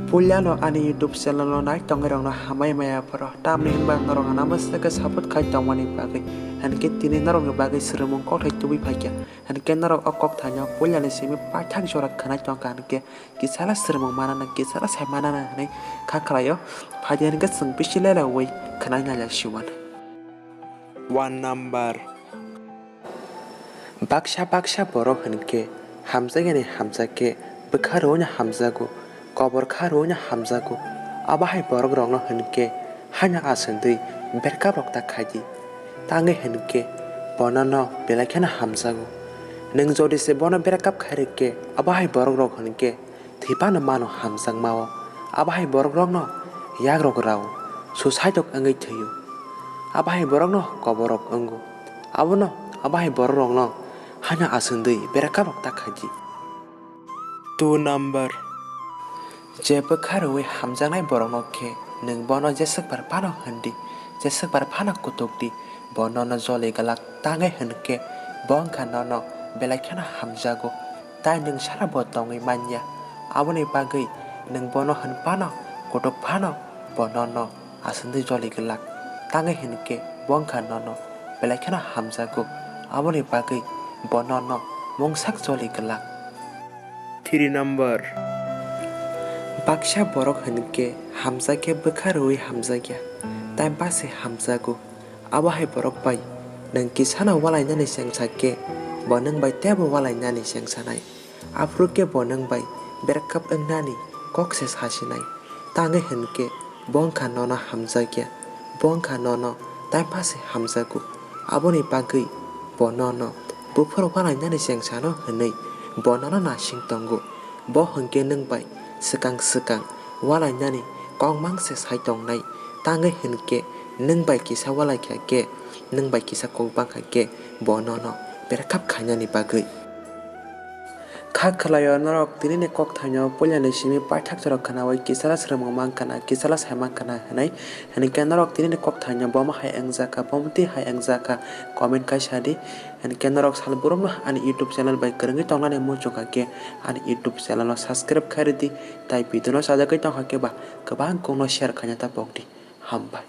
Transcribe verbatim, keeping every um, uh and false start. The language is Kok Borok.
Puilano ani YouTube channel no nai tongwi rokno hambai maya phoro, tamni hinba norok ano mwsake support khai tongmani bagwi, hinkhe tini norokni bagwi swrwngmung kokthai tubui phaikha, hinkhe norok o kokthaino puilani simi paithak jora khwnai tongkha hinkhe kisala swrwngmung manana, kisala sai manana hinwi kha khlaio, phaidi hinkhe chwng bisi lelaui khwnai nailai siwan. One number. Baksa baksa borok hinkhe hamjakya ni hamjak khe bwkha rwui no hamjago, kobor kha rwui no hamjago. Abo hai borok rok no hinkhe haino aswngwi breakup rok ta khaidi. Tangwi hinkhe bono no belai kheno hamjago. Nwng jodi se bono breakup khai rwkhe abo hai borok rok hinkhe thwi phano mano hamjakmao. Abo hai borok rokno yak rok rao, suicide rok wngwi thwio. Abo hai borokno kobor rok wngo. Abono, abo hai borok rokno haino aswngwi breakup rok ta khaidi. Two number. Je bwkha rwui hamjaknai borokno khe nwng bono jeswk bar phano hwndi, jeswk bar phano kutukdi, bo nono joli glak, tangwi hwnkhe bo wngkha nono belai kheno hamjago. Tai nwng sara bo tongwi manya. Aboni bagwi nwng bono hwn phano, kutuk phano, bo nono aswngwi joli glak. Tangwi hwnkhe bo wngkha nono belai kheno hamjago. Aboni bagwi bo nono mungsak joli glak. Three number. Baksa borok hwnkhe hamjakya bwkha rwui hamjakya, time pass se hamjago. Abo hai borok bai nwng kisano walainani chengsa khe, bo nwng bai teibo walainani chengsanai. Aphuru khe bo nwng bai breakup wngnani kok se sasinai. Tangwi hwnkhe bo wngkha nono hamjakya, bo wngkha nono time pass se hamjago. Aboni bagwi bo nono buphuru walainani chengsano hwnwi bo nono nasing tongo. Bo hwnkhe nwng bai swkang swkang walainani kok mang se sai tongnai. Tangwi hwnkhe nwng bai kisa walaikha khe, nwng bai kisa kok bangkha khe bo nono breakup khainani bagwi. Kha khwlaio norok tinini kokthaino puilani simi paithak jorok khwnaui kisala swrwngmung mankha na, kisala sai mankha na hwnwi. Hinkhe norok tinini kokthaino bomo hai wngjakha, bomo twi hai wngjakha, comment kaisa di. Hinkhe norok sal borokno ani YouTube channel bai kwrwngwi tongnani muchungkha khe ani YouTube channel no subscribe khai rwdi, tai video no sajagwi tongkha khe ba kwbang kokno share khaina ta pokdi. Hambai.